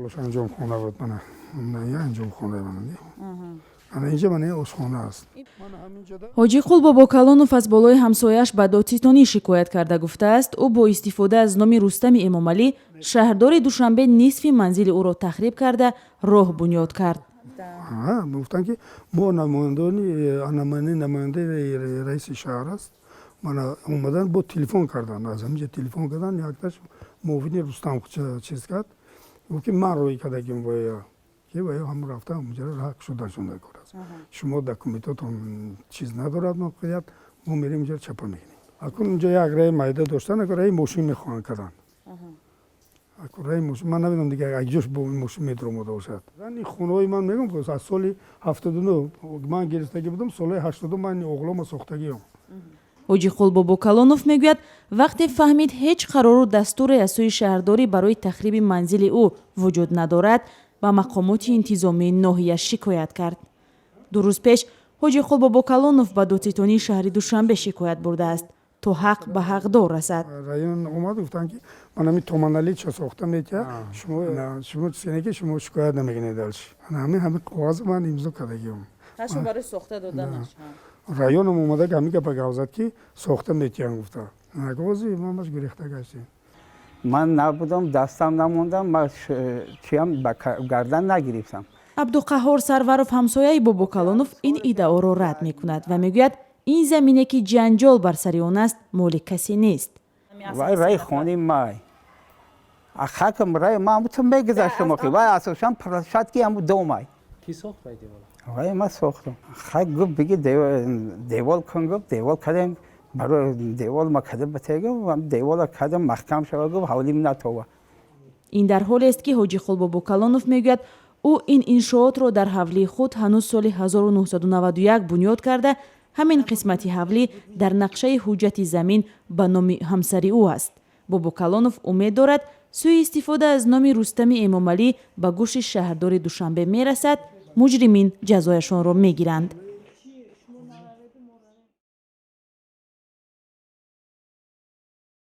Болош анҷомхона буд, мана анҷомхона, ана инҷа мана ошхона аст. Ҳоҷиқул Бобокалонов аз болои ҳамсояаш ба додситонӣ шикоят карда гуфтааст, ӯ бо истифода аз номи Рустами Эмомалӣ, шаҳрдори Душанбе, нисфи манзили ӯро тахриб карда, роҳ бунёд кард. Гуфтанд, ки мо намояндони намояндаи раиси шаҳр аст. Мана омадан, бо телефон карданд, аз ҳаминҷа телефон карданд. Якташ муовини Рустам чиз кард, гуфт, ки ман рӯй кардагим боя, ки вая ҳам рафта ҳамҷара раҳ шудашон дар кор аст. Шумо документотон чиз надорад мавқеият, мо мерем инҷа, чапа мекунем. Акун инҷо як раи майда доштан, аку раи мошин мехоҳанд кардан. Аку раи мошин ман намедонам дигар акҷош бо мошин медуромада бошад. Ин хонаҳои ман, мегӯям, аз соли 79 ман гирифтагӣ будам, солҳои 80 ман оғлома сохтагиам. Ҳоҷиқул Бобокалонов мегӯяд, вақте фаҳмид, ҳеҷ қарору дастуре аз сӯи шаҳрдорӣ барои тахриби манзили ӯ вуҷуд надорад, ба мақомоти интизомии ноҳия шикоят кард. 2 рӯз пеш Ҳоҷиқул Бобокалонов ба додситонии шаҳри Душанбе шикоят бурдааст, то ҳақ ба ҳақдор расад. Район омад, гуфтанд, ки ман ҳамин томаналича сохта метиҳа, шумо чине ки шумо шикоят намекунед дальше. Ҳамин коғазо ман имзо кардагиам. Барои сохта доданаш. Районом омада, ҳамин гапа гап зад, ки сохта метиҳам гуфта. Гози мамаш гурехта гаштем. Ман набудам, дастам намондам, ман чиам ба гардан нагирифтам. Абдуқаҳҳор Сарваров, ҳамсояи Бобокалонов, ин иддаоро рад мекунад ва мегӯяд, ин замине, ки ҷанҷол бар сари он аст, моли касе нест. Вай раи хони май хакам, раи ма амуту мегузаштам охи, вай асосан площадки аму домай. Ки сохт вай девол? Вай ма сохтам. Хай, гуфт, биги, девол кун, гуфт, девол кардем, барои девол ма кардем, батегум девола кардем, маҳкам шава, гуфт, ҳавлим натова. Ин дар ҳолест, ки Ҳоҷиқул Бобокалонов мегӯяд, ӯ ин иншоотро дар ҳавлии худ ҳанӯз соли 1991 бунёд карда, ҳамин қисмати ҳавлӣ дар нақшаи ҳуҷҷати замин ба номи ҳамсари ӯ аст. Бобокалонов умед дорад, сӯи истифода аз номи Рустами Эмомалӣ ба гӯши шаҳрдори Душанбе мерасад, муҷримин ҷазояшонро мегиранд.